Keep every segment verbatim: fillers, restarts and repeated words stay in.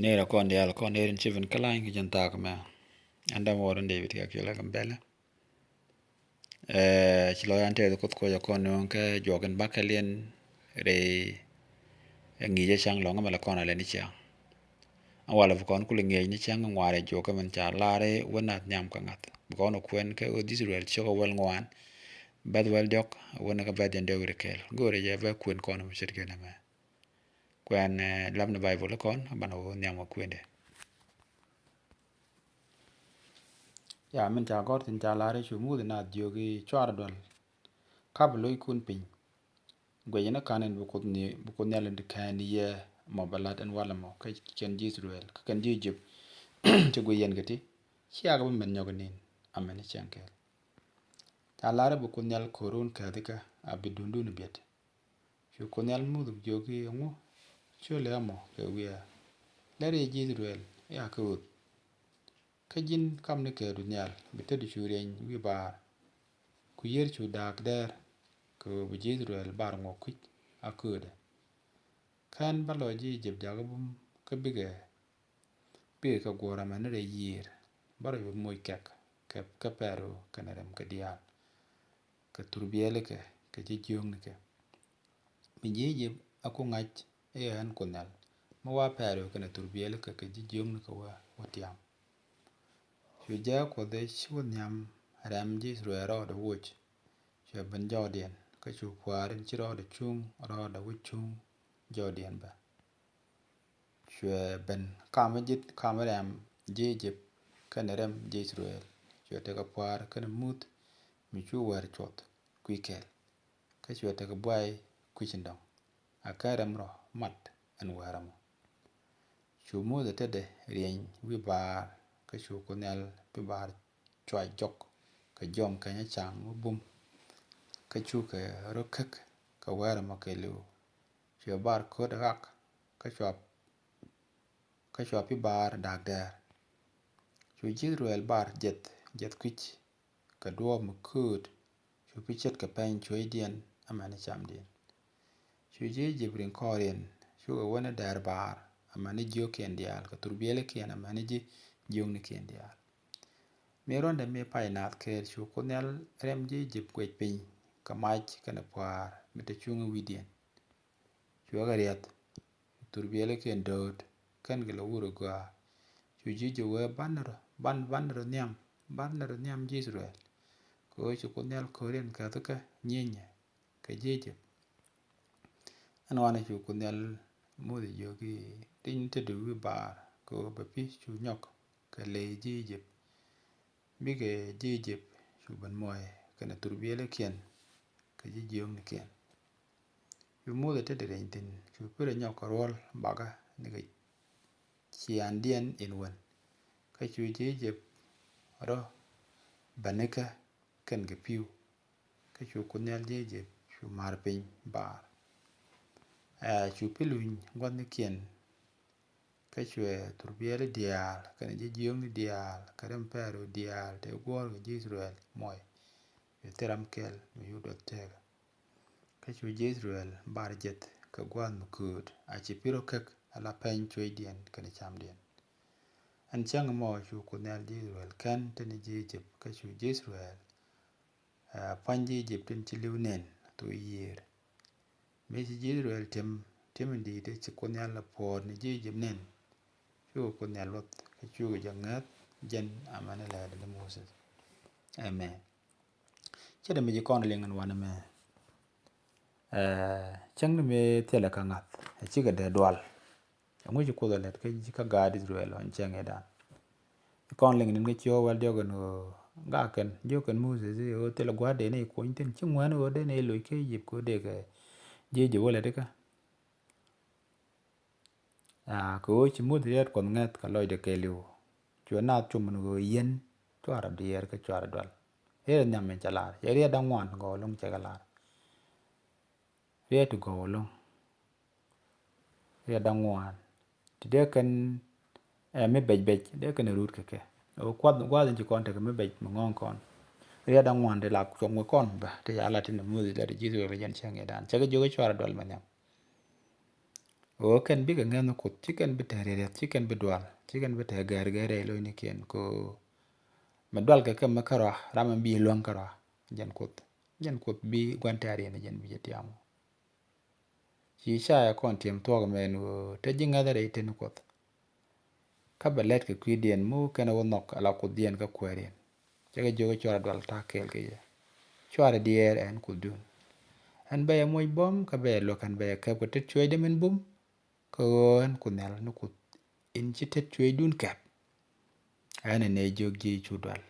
Nɛɛrɛ kɔn diaal kɔn nɛɛrɛ in ci ben kä lany kɛ jɛn thaak mɛ. Ɛn däm wä run David kɛ kiɛ lɛ kɛ bɛlɛ. Ɛ, ci lɔ yan tɛth Kuoth kɔc kɔn nööŋ kɛ juɔk in bakɛ liɛn rɛy ɛ ŋi̱i̱c ɛ cäŋ lɔ̱ŋ ɛmɛ lɛ kɔn a lɛn i̱ ciaŋ. Ɛn walɛ bi kɔn kulɛ ŋi̱eec ni cäŋ ŋuaarɛ juɔk ɛmɛn ca lar i̱ wä nath nhiam kɛ ŋa̱th. Bi kɔn ɛ kuɛn kɛ ɣöth Israel ciök ɛ wäl ŋuan. Bɛ̈th wäl diɔ̱k, wä ni kɛ bɛ̈th jɛn diɔ̱k wi̱r kɛɛl. Go̱o̱rɛ jɛ bɛ kuën kɔn mi ce̱tkɛ nɛmɛ. Kuɛn, ɛ, lap ni Baibol kɔn, banɛ wä nhiam wä kuëndɛ. Ya, min ca gɔr thin ca lar i̱ cu Muthɛ naath jiök i̱ cuarɛ dual. Kap lo̱ckun piny. Guɛcɛ ni ka̱n in bi Kuoth ni, bi Kuoth Nhial in ti kɛn yɛ mɔ bɛ lat ɛn walɛ mɔ, kä kɛn ji̱ Israel, kä kɛn ji̱ Egypt. Ci guic yɛn kɛ ti, ciakɛ bi mɛn nyɔk inin, amɛn i̱ cɛŋ kɛɛl. Ca lar i̱ bi Kuoth Nhial ko̱run kɛthikä, a bi duundun biɛt. Cu Kuoth Nhial Muthɛ jiök i̱ ɛŋu, ciöl ɛ mɔ kɛ wiaa. Lɛr i̱ ji̱ Israel, i̱ a kä ɣöth. Kä ji̱n kamnikɛ duël nhial, bi tetdu cu rieny wi̱i̱ baar. Ku yiër cu da̱a̱k dɛɛr, kɛ ɣöö bi ji̱ Israel bar ŋuɔk kui̱c a köödɛ. Kä ɣän bä lɔ ji̱ Egypt jakä bum, kä bikɛ, bikɛ kɛ guɔ̱ɔ̱r amäni rɛy yiëër, bä rɔ yot moc kɛk, kɛ, kɛ Pɛro kɛnɛ rɛm kɛ diaal, kɛ thurbiɛlikɛ, kɛ ji̱ jiöknikɛ. Mi ji̱ Egypt a ku ŋa̱c i̱ ɣän Kuoth Nhial, mi wa Pɛro kɛnɛ thurbiɛlikɛ kɛ ji̱ jiöknikɛ wä, wä tiam. Cu jɛ Kuoth ɛ ci wä nhiam rɛm ji̱ Israel rɔɔdɛ woc. Cuɛ ben jɔɔdiɛn, kä cu pua̱a̱r in ci rɔɔdɛ cuŋ, rɔɔdɛ wä cuŋ jɔɔdiɛn bä. Cuɛ ben kamä ji̱, kamä rɛm ji̱ Egypt kɛnɛ rɛm ji̱ Israel. Cuɛ tekɛ pua̱a̱r kɛnɛ muth mi cu wäär cuɔth kui̱ kɛl. Kä cuɛ tekɛ buay kui̱c in dɔ̱ŋ. A kɛ rɛm rɔ mat ɛn wäär ɛmɔ. Cu Muthɛ tetdɛ rieny wi̱i̱ baar, kä cu Kuoth Nhial pi baar cuac jɔk kɛ jiɔam kɛnyɛ ca̱ŋ mi bum. Kä cukɛ rɔ käk kɛ wäär ɛmɔ kɛɛliw. Cuɛ bar kööt ɣak, kä cua, kä cua pi bar da̱a̱k dɛɛr. Cu ji̱ Israel bar jiɛth, jiɛth kui̱c, kɛ duɔɔp mi kööt, cu pi ce̱tkɛ pɛny cuëëcdiɛn amäni camdiɛn. Cu ji̱ Egypt riŋ kɔɔriɛn, cukɛ wä ni dɛɛr baar, amäni jiökkiɛn diaal, kɛ thurbiɛlikiɛn amäni ji̱ jiöknikiɛn diaal. Mi ruɔ̱ndɛ mi pay naath kɛɛl, cu Kuoth Nhial rɛm ji̱ Egypt guɛc piny, kɛ mac kɛnɛ pua̱a̱r mi te cuŋ i̱ wi̱cdiɛn. Cuɛ kɛ riath, cu thurbiɛlikiɛn dööt, kɛn kɛ lɛ wur ɛ gɔaa. Cu ji̱ Egypt wee banɛ rɔ, ban, banɛ rɔ nhiam, banɛ rɔ nhiam ji̱ Israel. Kɛ ɣöö ci Kuoth Nhial ko̱riɛn käthikä nyieenyɛ kɛ ji̱ Egypt. Ɛn wanɛ cu Kuoth Nhial Muthɛ jiök i̱ rieny tetdu wi̱i̱ baar, kɛ ɣöö bɛ pi cu nyɔk kɛ ley ji̱ Egypt. Bikɛ ji̱ Egypt cu ben muɔ̱ɔ̱c kɛnɛ thurbiɛlikiɛn kɛ ji̱ jiöknikiɛn. Cu Muthɛ tetdɛ rieny thi̱n, cu pi rɔ nyɔk kɛ ruɔ̱l bakä nikɛ ciaaŋdiɛn in wän. Kä cu ji̱ Egypt rɔ bänikä kɛn kɛ pi̱w. Kä cu Kuoth Nhial ji̱ Egypt cu ma̱r piny baar. Ɛ, cu pi luny gua̱thnikiɛn. Kä cuɛ thurbiɛli diaal kɛnɛ ji̱ jiökni diaal kɛ rɛm Pɛro diaal tëë guɔ̱ɔ̱r kɛ ji̱ Israel muɔc. Cuɛ thil ram kɛl mi cu duɔth tëëkä. Kä cu ji̱ Israel bar jiɛth kɛ gua̱a̱th mi kööt, a ci pi rɔ käk ala pɛny cuëëcdiɛn kɛnɛ camdiɛn. Ɛn cäŋ ɛmɔ cu Kuoth Nhial ji̱ Israel kɛn te ni ji̱ Egypt, kä cu ji̱ Israel, ɛ, pua̱ny ji̱ Egypt tin ci li̱w nɛn thok yiëër. Mëë ci ji̱ Israel ti̱em, ti̱em in di̱i̱t ci Kuoth Nhial a puɔ̱ɔ̱r ni ji̱ Egypt nɛn. Cukɛ Kuoth Nhial luɔth, kä cukɛ jɛ ŋäth jɛn amäni lɛɛt ni Moses. Amen. Ce̱t mi ci kɔn liŋ ɛn wanɛ mɛ. Ɛ, cäŋ ni mëë thilɛ kä ŋa̱th, ɛ cikɛ dee dual. Ɛŋu ci Kuoth ɛ lät kä, kä gaat Israel ɔ ɛn cäŋ ëëdan. Ci kɔn liŋ ni̱n kä ci ɣöö wäl diɔ̱k ɛn ɣöö gak kɛn, jiök kɛn Moses i̱ ɣöö thilɛ gua̱a̱th dee ni kuny thi̱n, ci ŋuɛ̈ni ɣöö dee ni loc kä Egypt kɛ ɣöö dee kɛ ji̱ Egypt wä lät kä. Aa, kɛ ɣöö ci Muthɛ riɛt Kuɔth ŋäth kɛ lɔcdɛ kɛɛliw. Cuɛ naath cum ɛn ɣöö yɛn cuarɛ diɛɛr kä cuarɛ dual. Riɛt nhiam min cɛ lar, cɛ riɛt da̱ŋ ŋuan gɔw ɛlɔ̱ŋ cɛ kɛ lar. Riɛt ti gɔw ɛlɔ̱ŋ. Riɛt da̱ŋ ŋuan. Ti dee kɛn, ɛ, mi bɛc bɛc, dee kɛn rut kɛ kɛ. Ɣöö kuath, gua̱a̱th in ci kɔn tekɛ mi bɛc mi ŋɔ̱ɔ̱ŋ kɔn. Riɛt da̱ŋ ŋuan ti la cuɔm kɛ kɔn bä, ti ca la tin Muthɛ lät ji̱ Israel kɛ jɛn cäŋ ëëdan. Cɛ kɛ jiök i̱ cuarɛ dual mɛ nhiam. Ɣöö kɛn bikɛ ŋɛn ni Kuoth, ci kɛn bi te riɛt riɛt, ci kɛn bi dual, ci kɛn bi te gɛr gɛr rɛy lo̱cnikiɛn kɛ ɣöö mi dual kɛ kɛ mi kärɔa, ram mi bi luäŋ kärɔa, jɛn Kuoth. Jɛn Kuoth bi gua̱n tɛ̈riɛn jɛn bi jɛ tiam. Ci Icaya kɔn tiɛm thuɔ̱k mɛn ɣöö te ji̱ ŋäthä rɛy teni Kuɔth. Kä bɛ lɛt kɛ kui̱diɛn mi wä kɛn wä nhɔk ala Kuothdiɛn kä kuääriɛn. Cɛ kɛ jiök i̱ cuarɛ dual ta̱a̱ kɛɛl kɛ yɛ. Cuarɛ diɛɛr ɛn Kuothdun. Ɛn bɛ yɛ moc buɔ̱m kä bɛ yɛ luäk, ɛn bɛ yɛ kɛp kɛ tet cuecdä min bum. Kä ɣöö ɛn Kuoth Nhial ni Kuoth in ci tet cuecdun kɛp. Ɛn ɛ nɛy jiök ji̱ cu dual,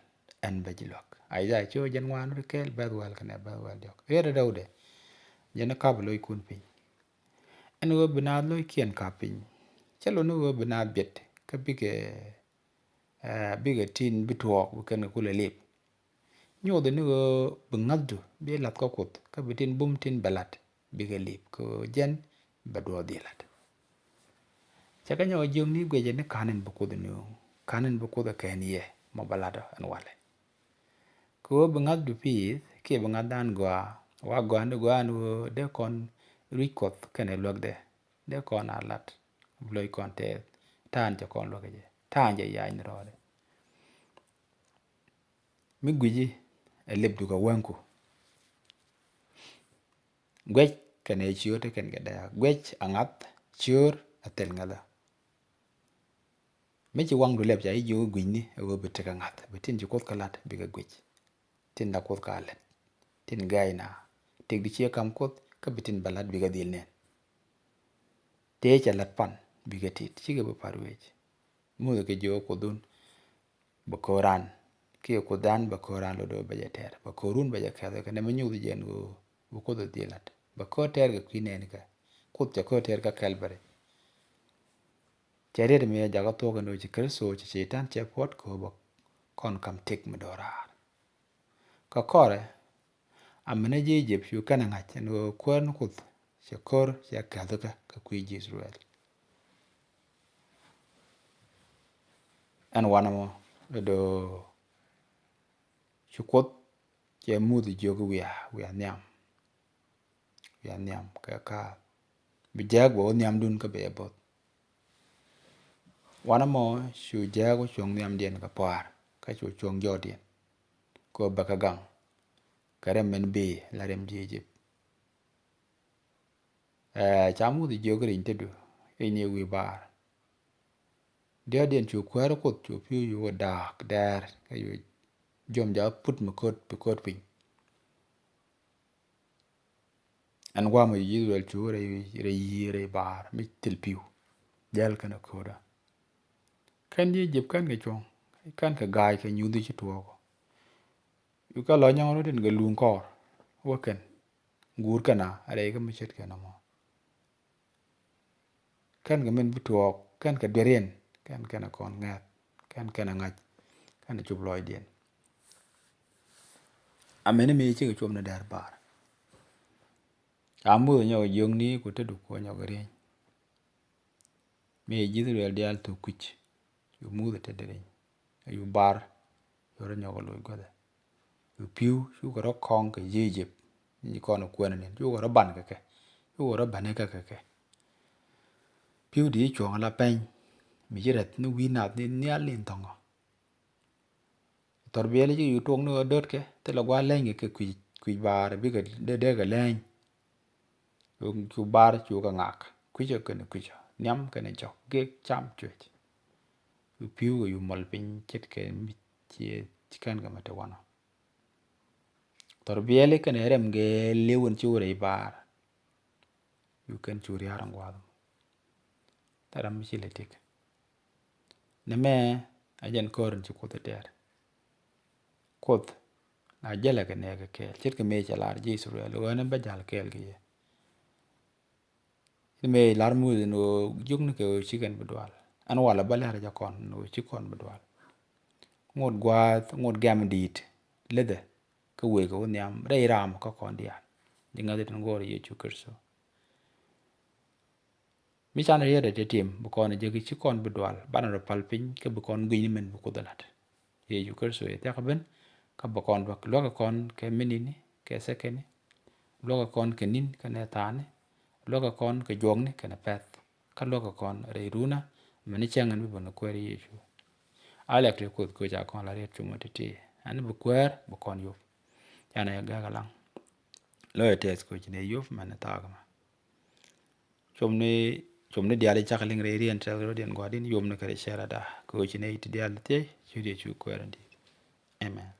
ɛn bɛ ji̱ luäk. Icaya ci ɣöö jɛn ŋuan ri kɛɛl bɛth wäl kɛnɛ bɛth wäl diɔ̱k. Riɛt ɛ rɛwdɛ. Jɛn ɛ kap lo̱ckun piny. Ɛn ɣöö bi naath lo̱ckiɛn kap piny. Cä lo̱n ni ɣöö bi naath biɛt kä bikɛ, eh, bikɛ tin bi tuɔɔk bi kɛn kɛ kulɛ lip. Nyothɛ ni ɣöö bi ŋa̱thdu bi lath kä Kuoth kä bi tin bum tin bɛ la̱t bikɛ lip kɛ ɣöö jɛn bɛ duɔɔth dhil la̱t. Cɛ kɛ nyɔk jiök ni guicɛ ni ka̱n in bi Kuoth ni ɣöö ka̱n in bi Kuoth ɛ kɛn yɛ mɔ bɛ la̱t ɔ ɛn walɛ. Kɛ ɣöö bi ŋa̱thdu piith kiɛ bi ŋa̱thdan gɔaa, wa gɔaa ni gɔaa ni ɣöö dee kɔn ruic Kuɔth kɛnɛ luäkdɛ, dee kɔn a la̱t bi lo̱ckɔn tɛth ta̱a̱n cɛ kɔn luäk jɛ, ta̱a̱n cɛ yac ni rɔɔdɛ. Mi gui̱ci ɛ lipdu kɛ wäŋku. Guɛc kɛnɛ ciöör te kɛn kɛ dɛɛ, guɛc a ŋa̱th, ciöör a thil ŋäthä. Mi ci waŋdu lɛp ca ji̱ jiök i̱ gui̱cni ɛ ɣöö bi tekɛ ŋa̱th, bi tin ci Kuoth kä la̱t bikɛ guic. Tin la Kuoth ka lät, tin gɛɛc na, tëkdu ciɛ ka̱m Kuoth kä bi tin bɛ la̱t bikɛ dhil nɛn. Tëë cɛ la̱t pan bikɛ tit cikɛ bi pa̱t wec. Muthɛ kɛ jiök Kuothdun bɛ ko̱ran kiɛ Kuothdan bɛ ko̱ran lot ɣöö bɛ jɛ tɛr, bɛ ko̱run bɛ jɛ kɛth kɛ nɛmɛ nyuth jɛn ɣöö bi Kuoth ɛ dhil la̱t. Bɛ ko̱r tɛr kɛ kui̱ nɛɛni kɛ Kuoth cɛ ko̱r tɛr kä Kɛlbɛri. Cɛ riet mi jakä thuɔ̱k ɛn ɣöö ci Kritho ci Cɛytan cɛ puɔ̱t kɛ ɣöö bɛ kɔn ka̱m tëk mi do̱raar. Kä kɔrɛ, aminɛ ji̱ Egypt cu kɛn ɛ ŋa̱c ɛn ɣöö kuäär ni Kuoth cɛ ko̱r cɛ kɛ̈thikä kɛ kui̱ ji̱ Israel. Ɛn wanɛ mɔ do̱ cu Kuoth cɛ Muthɛ jiök i̱ wiaa, wiaa nhiam. Wiaa nhiam kɛ ka̱a̱th. Bi jääk bɛ wä nhiamdun kä bɛ yɛ bo̱th. Wanɛ mɔ cu jääk wä cuɔ̱ŋ nhiamdiɛn kɛ pua̱a̱r kä cu cuɔ̱ŋ jɔɔdiɛn. Kɛ bɛ kɛ gaŋ kɛ rɛm min bëë la rɛm ji̱ Egypt. Ɛɛ, ca Muthɛ jiök riny tetdu, riny i̱ wi̱i̱ baar. Diɔ̱ɔ̱diɛn cu kuäär Kuoth cu pi̱w cu wä da̱a̱k dɛɛr kä cu jiɔam jakä put mi ko̱t bi ko̱t piny. Ɛn gua̱a̱mɔ ji̱ Israel cu rɛy, rɛy yiëë rɛy baar mi thil pi̱w. Jɛl kɛnɛ ko̱dä. Kɛn ji̱ Egypt kɛn kɛ cuɔ̱ŋ, kɛn kɛ ga̱a̱c kɛ nyuthi ci tuɔɔk. Cu kɛ lɔ nyɔŋ rɔ tin kɛ luŋ kɔɔr. Wä kɛn guur kɛn a rɛy kä mi ce̱tkɛ nɔmɔ. Kɛn kɛ min bi tuɔɔk, kɛn kɛ dueriɛn, kɛn kɛn a kɔn ŋɛ̈th, kɛn kɛn a ŋa̱c, kɛn a cop lɔcdiɛn. Amɛni mi cikɛ cuɔp ni dɛr baar. Ca Muthɛ nyɔk jiökni ku te duk ku nyɔk rieny. Mi ji̱ Israel diaal thuk kui̱c, cu Muthɛ te dee riny. Cu bar, cu rɔ nyɔk loc guäthɛ. Cu pi̱w, cukɛ rɔ kɔŋ kɛ ji̱ Egypt. Ni kɔn kuɛn ni, cukɛ rɔ ban kɛ kɛ. Cukɛ rɔ ban kɛ kɛ kɛ. Pi̱w di cuɔ̱ŋ la pɛny. Mi ci rɛth ni wi̱i̱ nath ni nhial ni thɔŋɔ. Thɔr biɛli ci yu tuɔk ni ɣä döt kɛ, thilɛ gua̱a̱ leny kɛ kɛ kui̱c, kui̱c baar, bikɛ dee, dee kɛ leny. Cu, cu bar cu kɛ ŋak, kui̱cä kɛnɛ kui̱cä, nhiam kɛnɛ jɔk, gek cam cuec. Cu pi̱w kɛ yu mɔl piny ce̱tkɛ mi ci, ci kɛn kɛ mɛ te wanɔ. Thɔr biɛli kɛnɛ rɛm gɛ liw in ci wä rɛy bar. Cu kɛn cu ria̱r in gua̱a̱th mɔ. Thil ram mi ci lɛ tik. Nɛmɛ a jɛn ko̱r in ci Kuoth ɛ tɛɛr. Kuoth na jälɛ kɛ nɛɛkɛ kɛɛl. Ce̱tkɛ mëë cɛ lar ji̱ Israel, ɣöö ɛn bä jal kɛɛl kɛ yɛ. Ci mëë lar Muthɛ ni ɣöö jiökni kɛ ɣöö ci kɛn bi dual. Ɛn walɛ bä lɛr jɛ kɔn ni ɣöö ci kɔn bi dual. Ŋot gua̱a̱th, ŋot gɛm di̱i̱t, lethɛ, kä wëë kɛ wä nhiam, rɛy ram kä kɔn diaal. Ji̱ ŋäthi tin guɔ̱ɔ̱r Yecu Kritho. Mi can riet ɛ ti tim, bi kɔn jeki ci kɔn bi dual, banɛ rɔ pal piny, kä bi kɔn gui̱ny ni min bi Kuoth ɛ lat. Yecu Kritho yɛ thiak ben, kä bi kɔn luäk, luäk kɔn kɛ minit ni, kɛ second ni, luäk kɔn kɛ ni̱n kɛnɛ tha̱a̱ŋ ni, luäk kɔn kɛ juɔk ni kɛnɛ pɛ̈th. Kä luäk kɛ kɔn rɛy runä, mɛn ni cäŋ ɛn bi ben kuɛɛr Yecu. A liak ti Kuoth kɛ ca kɔn la riet cumä ti̱ti̱. Ɛn bi kuɛɛr bi kɔn yop. Canɛ gɛk alaŋ. Lɔ yɛ tɛth kɛ ci nɛ yop mɛn ni thaak mɛ. Cumni, cumni diaal i̱ cak liŋ rɛy rien tɛth rɔ diɛn gua̱di̱n yop ni kɛ rɛy cɛrɛ da. Kɛ ci nɛ ti diaal thiec ci Yecu kuɛɛr in di̱i̱t. Amen.